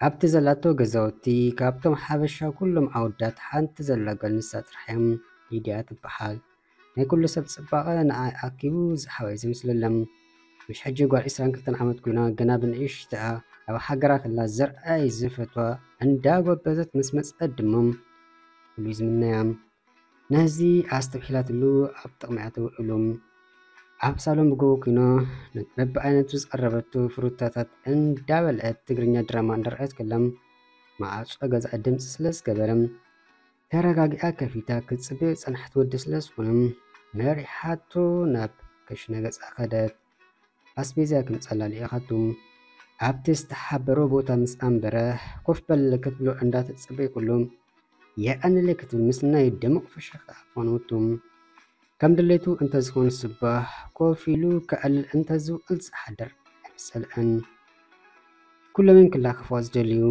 ኣብቲ ዘላቶ ገዛውቲ ካብቶም ሓበሻ ኩሎም ኣወዳት ሓንቲ ዘላ ጓል ንሳ ጥራሕ እያ። ሊድያ ትበሃል። ናይ ኩሉ ሰብ ጽባቐ ንዓ ኣኪቡ ዝሓወየ ዝምስለሎም። ምሽ ሕጂ ጓል ዕስራን ክልተን ዓመት ኮይና፣ ገና ብንእሽተኣ ኣብ ሃገራ ከላ ዘርኣይ ዝፈትዋ እንዳጎበዘት ምስ መጸት ድማ ኩሉ እዩ ዝምነያ። ነዚ ኣስተብሒላትሉ ኣብ ጥቕሚ እያ ተውዕሉ። ኣብ ሳሎን ብጎቦ ኮይና ነቲ በብዓይነቱ ዝቐረበቶ ፍሩታታት እንዳበልዐት ትግርኛ ድራማ እንዳረኣየት ከላ፣ ማዕጾ ገዛ ድምጺ ስለ ዝገበረ፣ ተረጋጊኣ ከፊታ ክትጽበዮ ዝጸንሐት ወዲ ስለ ዝኾነ፣ መሪሓቶ ናብ ክሽነ ገጻ ከደት። ኣስቤዛ ክምጸላ ልኢኻቶ። ኣብቲ ዝተሓበሮ ቦታ ምስ ኣንበረ፣ ኮፍ በል ክትብሎ እንዳተጸበየ ኩሉ፣ የቐንለይ ክትብል ምስ ናይ ድሙቕ ፍሽኽታ ኣፋነወቶ። ከም ድሌቱ እንተዝኾን ስባ ኮፍ ኢሉ ከዕልል እንተዝውዕል ዝሓድር ኣይምሰልአን። ኩሎም እዮም ክላኸፍዋ ዝደልዩ፣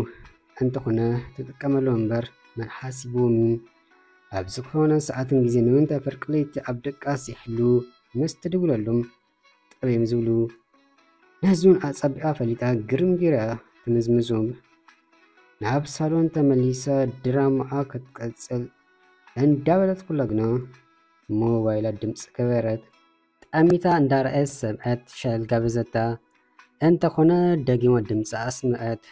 እንተኾነ ትጥቀመሎም እምበር መን ሓሲብዎም እዩ? ኣብ ዝኾነ ሰዓትን ግዜ ንምንታይ ፍርቂ ለይቲ ኣብ ድቃስ ይሕሉ ምስ ትድውለሎም ጠብ እዮም ዝብሉ። ነዚ እውን ኣጸቢቓ ፈሊጣ ግርም ገይራ እያ ትምዝምዞም። ናብ ሳሎን ተመሊሳ ድራማኣ ክትቀጽል እንዳበለት ኩላ ግና ሞባይላ ድምጺ ገበረት። ጠሚታ እንዳረኣየት ሰምዐት ሻል ጋበዘታ። እንተኾነ ደጊማ ድምጻ ኣስምዐት።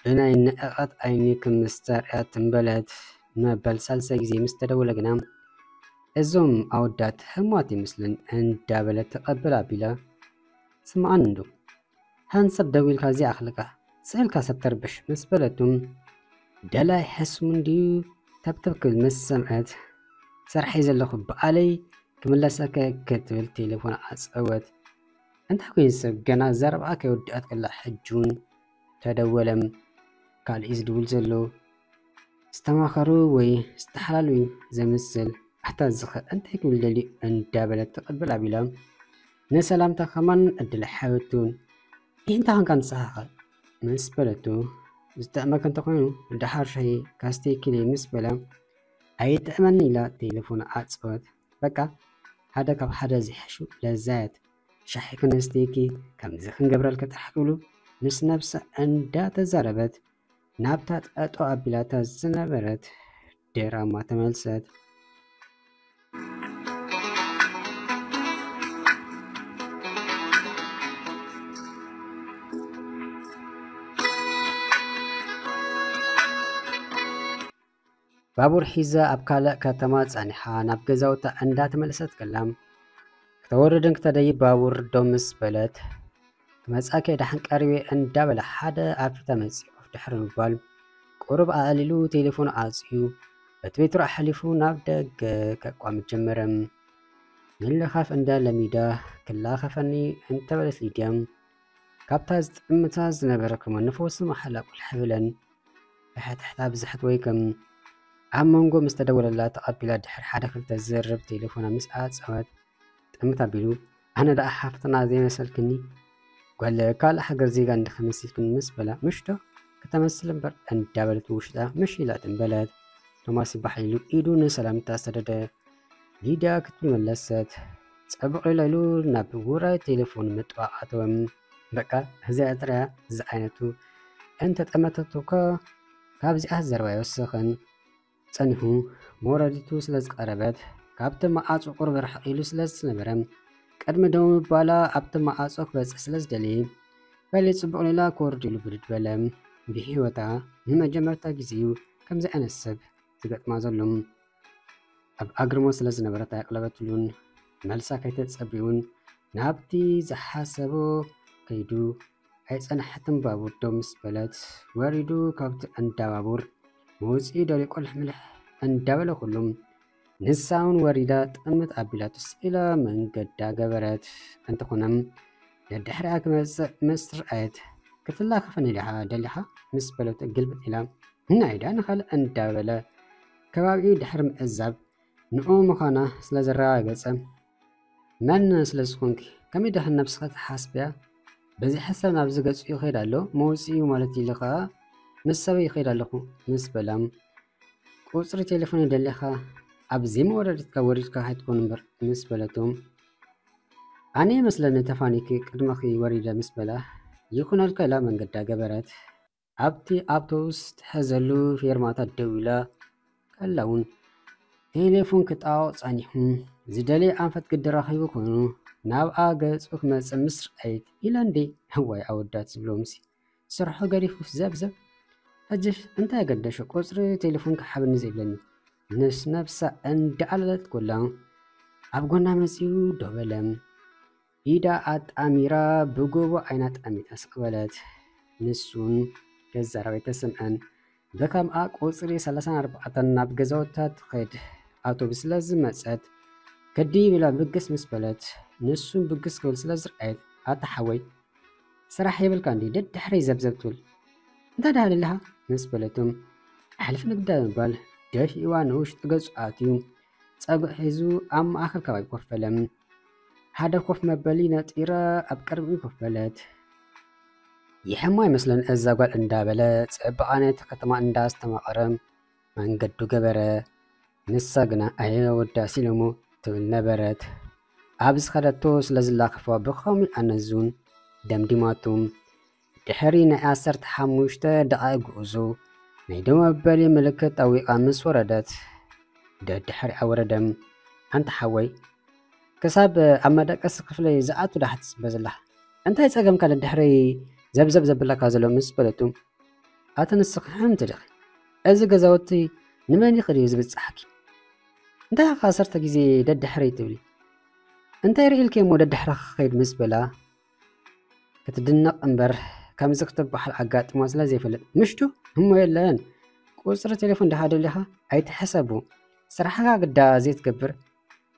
ብናይ ንዕቐት ዓይኒ ክምስታ ርእያ ትም በለት። ንመበል ሳልሳይ ግዜ ምስ ተደወለ ግና፣ "እዞም ኣወዳት ሕሙማት ይመስሉን" እንዳበለት ተቐብል ኣቢላ፣ "ስምዓኒ እንዶ፣ ሃንሳብ ደዊልካ ዘይኣኽለካ ስእልካ ሰብ ተርብሽ" ምስ በለቱ፣ ደላይ ሕስሙ እንድዩ ተብተብ ክብል ምስ ሰምዐት፣ "ስራሕ እየ ዘለኹ፣ በኣለይ ክምለሰካ እየ" ክትብል ቴሌፎን ኣጸወት። እንታይ ኮይኑ ሰብ ገና ዘረባኣ ከይወደኣት ከላ ሕጂ እውን ተደወለ። ካልእ እዩ ዝድውል ዘሎ። ዝተማኸሩ ወይ ዝተሓላለዩ ዘምስል፣ ኣታ ዝኸ እንታይ ክብል ደልዩ እንዳበለት ትቕብል ኣቢላ፣ ንሰላምታ ከማን ዕድል ኣይሃበቱን። "እንታይ ኾንካ ንስኻ ኸ?" ምስ በለቱ፣ "ዝጥዕመካ እንተኾይኑ ደሓር ሻሂ ካስትየኪ ኢለይ" ምስ በለ፣ "ኣይጥዕመኒ" ኢላ ቴሌፎን ኣጸወት። በቃ ሓደ ካብ ሓደ ዝሕሹ ለዛየት። "ሻሂ ክነስትየኪ፣ ከምዚ ክንገብረልኪ ጥራሕ" ክብሉ ምስ ነብሳ እንዳተዛረበት ናብታ ጠጠው ኣቢላታ ዝነበረት ድራማ ተመልሰት። ባቡር ሒዛ ኣብ ካልእ ከተማ ጸኒሓ ናብ ገዛውታ እንዳተመለሰት ከላ፣ ክተወርድን ክተደይብ ባቡር ደው ምስ በለት፣ "ክመጻኪ ደሓን ቀሪበ" እንዳበለ ሓደ ኣብ ፊታ መጺኡ ኮፍ ድሕሪ ምባል፣ ቁሩብ ኣዕሊሉ ቴሌፎኑ ኣጽዩ፣ በቲ ቤትሮ ኣሕሊፉ ናብ ደገ ከቋምት ጀመረ። ምልኻፍ እንዳ ለሚዳ፣ "ክላኸፈኒ" እንተበለት ሊድያ፣ ካብታ ዝጥምታ ዝነበረ ከማን ንፈውሲ መሓላ ቁልሕ ብለን። ብሕትሕታ ብዝሕት ወይ ከም ኣብ መንጎ ምስ ተደወለላ ተቐቢላ ድሕሪ ሓደ ክልተ ዝርብ ቴሌፎና ምስ ኣጸወት፣ ጥምት ኣቢሉ፣ "ኣነ ደኣ ሓፍትና ዘይመሰልክኒ? ጓል ካልእ ሃገር ዜጋ እንዲኺ መሲልክኒ" ምስ በላ፣ "ምሽ ዶ ከተመስል እምበር" እንዳበለት ብውሽጣ ምሽ ኢላ ትም በለት። ቶማስ ይባሕ ኢሉ ኢዱ ንሰላምታ ሰደደ። ሊድያ ክትብል መለሰት። ጸብቕ ኢላ ኢሉ ናብ ውራይ ቴሌፎን ምጥዋቕ ኣተወ። በቃ፣ እዚኣ ጥራያ ዝዓይነቱ እንተጠመተቶ እኮ ካብዚኣ ዘረባ ኣይወሰኸን። ጸኒሑ መውረዲቱ ስለ ዝቐረበት፣ ካብቲ መዓጹ ቁሩብ ርሕቕ ኢሉ ስለ ዝነበረ፣ ቅድሚ ደው ምባላ ኣብቲ መዓጹ ክበጽሕ ስለ ዝደለየ፣ በሊ ጽቡቕ ሌላ ክወርድ ኢሉ ብድድ በለ። ብህይወታ ንመጀመርታ ግዜ እዩ ከምዚ ዓይነት ሰብ ዝገጥማ ዘሎ። ኣብ ኣግርሞ ስለ ዝነበረት ኣየቕለበትሉን። መልሳ ከይተጸብዩን ናብቲ ዝሓሰቦ ከይዱ ኣይጸንሐትን ባቡር ደው ምስ በለት ወሪዱ ካብቲ እንዳ ባቡር መውጽኢ ደልዩ ቆልሕ ምልሕ እንዳበለ ኩሉ ንሳ እውን ወሪዳ ጥምት ኣቢላ ትስኢላ መንገዳ ገበረት። እንተኾነ ደድሕሪኣ ክመጽእ ምስ ረኣየት ክትላኸፈኒ ዲኻ ደሊኻ ምስ በለት ግልብጥ ኢላ ናይ ዳ ንኻልእ እንዳበለ ከባቢኡ ድሕሪ ምዕዛብ ንኡ ምዃና ስለ ዘረጋገጸ መን ስለ ዝኾንኪ ከመይ ዳህን ነብስኻ ትሓስብያ? በዚ ሓሳብ ናብዚ ገጹ ይኸይድ ኣሎ። መውጽኡ ማለት ኢሉ ኸኣ፣ "ምስ ሰበይ ይኸይድ ኣለኹ?" ምስ በላ፣ "ቁጽሪ ቴሌፎን ይደሊኻ፣ ኣብ ዘይመወዳድርትካ ወሪድካ ኣይትኮን እምበር" ምስ በለቶ፣ "ኣነ ይመስለኒ ተፋኒኪ ቅድመኺ ወሪደ" ምስ በላ፣ "ይኹነልካ" ኢላ መንገዳ ገበረት። ኣብቲ ኣውቶቡስ ትሕዘሉ ፌርማታ ደው ኢላ ከላ እውን ቴሌፎን ክጣወቕ ጸኒሑ። ዝደለየ ኣንፈት ግዲ ረኺቡ ኮይኑ ናብኣ ገጹ ክመጽእ ምስ ረኣየት፣ "ኢላ እንዴ? እዋይ ኣወዳት ዝብሎምሲ ስርሑ ገዲፉ ዘብዘብ። ሕጅስ እንታይ ገደሾ ቁጽሪ ቴሌፎን ክሓበኒ ዘይብለኒ?" ምስ ነብሳ እንዳኣለለት ኮላ ኣብ ጎና መጺኡ ደው በለ። ኢዳ ኣጣሚራ ብጎቦ ዓይና ጠሚታ ስቕ በለት። ንሱን ከዛረብ ኣይተሰምዐን። ብኸምኣ ቁጽሪ ሰላሳን ኣርባዕተን ናብ ገዛውታ ትኸድ ኣውቶቡስ ስለ ዝመጸት፣ ከዲ ብላ ብግስ ምስ በለት፣ ንሱን ብግስ ክብል ስለ ዝረኣየት፣ "ኣታ ሓወይ፣ ስራሕ የብልካ እንዲ ደድሕረይ ዘብዘብ ትብል? እንታይ ደኣ ደሊኻ?" ምስ በለቶም፣ "ኣሕልፍ ንግዳ" ብምባል ደፊእዋ ንውሽጢ ገጹ ኣትዩ፣ ጸጉዕ ሒዙ ኣብ ማእከል ከባቢ ኮፍ በለ። ሓደ ኮፍ መበሊ ነጢራ ኣብ ቅድሚኡ ኮፍ በለት። "ይሕሞ ኣይመስለን እዛ ጓል" እንዳበለ ጽባቐ ናይቲ ከተማ እንዳስተማቐረ መንገዱ ገበረ። ንሳ ግና "ኣየ ወዳ ሲሎሞ" ትብል ነበረት። ኣብ ዝኸደቶ ስለ ዝላኸፋ ብኸምኡ ኣነዙን ደምዲማቶም። ድሕሪ ናይ ዓሰርተ ሓሙሽተ ደቓይቕ ጉዕዞ ናይ ደው መበሊ ምልክት ጠዊቓ ምስ ወረደት፣ ደድሕሪኣ ወረደ። "ኣንታ ሓወይ፣ ክሳብ ኣብ መደቀሲ ክፍለይ ዝኣቱ ዳኣ ትጽበ ዘለኻ? እንታይ ጸገምካ ደድሕረይ ዘብዘብ ዘብለካ ዘሎ?" ምስ በለቱ፣ "ኣቲ ንስኺ ሕምቲ ዲኺ? እዚ ገዛውቲ ንመን ኢኺ ድዩ ዝብጽሓኪ? እንታይ ኢኻ ዓሰርተ ግዜ ደድሕረይ ትብሊ? እንታይ ርኢልኪ እሞ ደድሕረኺ ክኸይድ?" ምስ በላ፣ ክትድነቕ እምበር ከምዚ ክትበሃል ኣጋጢማ ስለ ዘይፈልጥ፣ "ምሽቱ እሞ የለን፣ ቁጽሪ ቴሌፎን ዲኻ ደሊኻ? ኣይትሕሰቡ፣ ስራሕካ ግዳ ዘይትገብር፣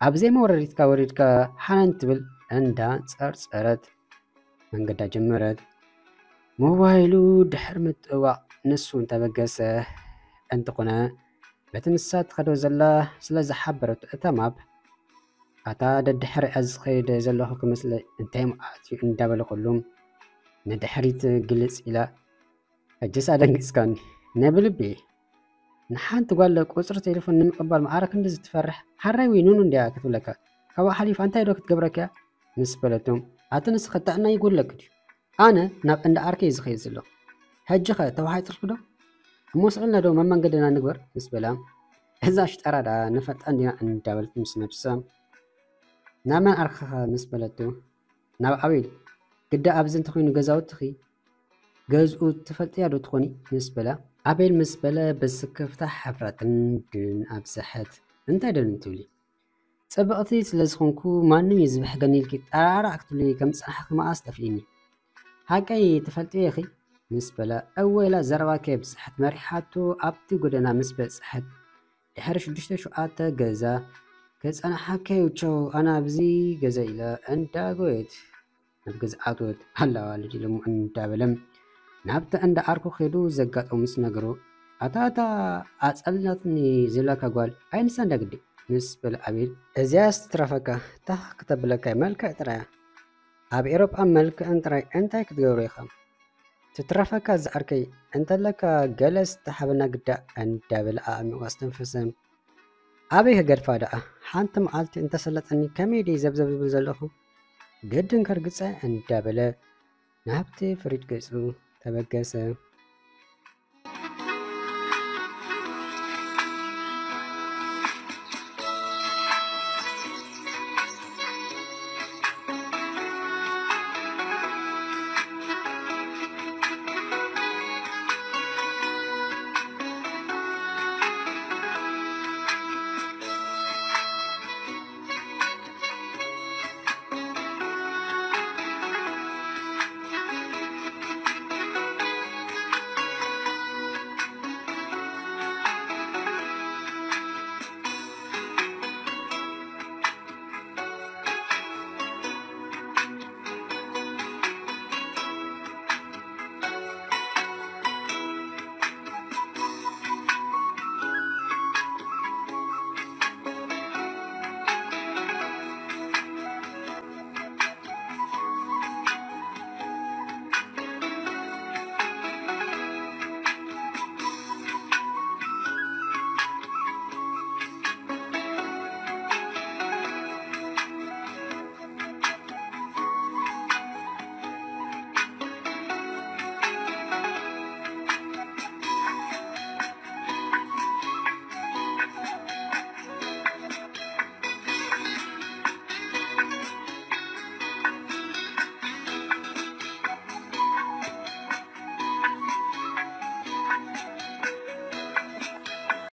ኣብ ዘይመውረዲትካ ወሪድካ ሓነን ትብል" እንዳ ጸርጸረት መንገዳ ጀመረት። ሞባይሉ ድሕሪ ምጥዋቕ ንሱ እንተበገሰ እንተኾነ፣ በቲ ንሳ ትኸዶ ዘላ ስለ ዝሓበረቶ እታ ማፕ፣ "ኣታ ደድሕሪኣ ዝኸይድ ዘለኹ ክመስለ እንታይ መዓት እዩ?" እንዳበለ ከሎ፣ ንድሕሪት ግልጽ ኢላ፣ "ሕጅስ ኣደንጊጽካኒ፣ ናይ ብልቢ ንሓንቲ ጓል ቁጽሪ ቴሌፎን ንምቕባል ማዕረ ክንድዚ ትፈርሕ? ሓራይ ወይ ኑኑ እንድያ ክትብለካ፣ ካብኡ ሓሊፋ እንታይ ዶ ክትገብረካ እያ?" ምስ በለቶ፣ "ኣቲ ንስኺ ጥዕና ይጎድለኪ ድዩ? ኣነ ናብ እንዳ ዓርከይ እየ ዝኸይድ ዘለኹ። ሕጂ ኸ ተባሃይ ትርፊ ዶ? እሞ ስቕ ኢልና ዶ መመንገድና ንግበር?" ምስ በላ፣ "እዛ ሽጣራ ደኣ ንፈልጣ እንዲና?" እንዳበለት ምስ ነብሳ፣ "ናብ መን ዓርከኻ?" ምስ በለቶ፣ "ናብ ኣቤል። ግዳ ኣብዚ እንተኾይኑ ገዛውትኺ ገዝኡ ትፈልጥያ ዶ ትኾኒ?" ምስ በላ፣ ኣቤል ምስ በለ ብስክፍታ ሓፍረትን ድንን ኣብዝሐት። "እንታይ ደንን ትብሊ? ጽብቕቲ ስለ ዝኾንኩ ማንም እዩ ዝብሕገኒ ኢልኪ ጠራዕራዕ ክትብሊ ከም ዝጸናሕኺ መኣስ ጠፊእኒ? ሓቀይ ትፈልጥዮ ኢኺ?" ምስ በላ፣ እወ ኢላ ዘረባ ከየብዝሐት መሪሓቶ ኣብቲ ጎደና ምስ በጽሐት፣ ድሕሪ ሽዱሽተ ሸውዓተ ገዛ፣ "ክጸናሓካ እዩ ቻው፣ ኣነ ኣብዚ ገዛ" ኢላ እንዳጎየት ናብ ገዛ ኣትወት። ኣለዋልድ ኢሎሞ እንዳበለ ናብቲ እንዳ ዓርኩ ከይዱ ዘጋጠሙ ምስ ነገሩ፣ "ኣታ፣ ኣታ ኣጸልላትኒ ዝብላካ ጓል፣ ኣይ ንሳ እንዳ ግዲ?" ምስ በለ ኣቤል፣ "እዚኣስ ትትረፈካ፣ ታኽ ክተብለካ መልክዕ ጥራያ። ኣብ ኤሮጳ መልክዕን ጥራይ እንታይ ክትገብሩ ኢኻ? ትትረፈካ ዝዓርከይ፣ እንተለካ ገለስ ተሓበና ግዳ" እንዳበለ ኣዕሚቑ ኣስተንፈሰ። "ኣበይ ክገድፋ ደኣ? ሓንቲ መዓልቲ እንተሰለጠኒ ከመይ ድየ ዘብዘብ ዝብል ዘለኹ? ግድን ከርግጸ" እንዳበለ ናብቲ ፍሪጅ ገጹ ተበገሰ።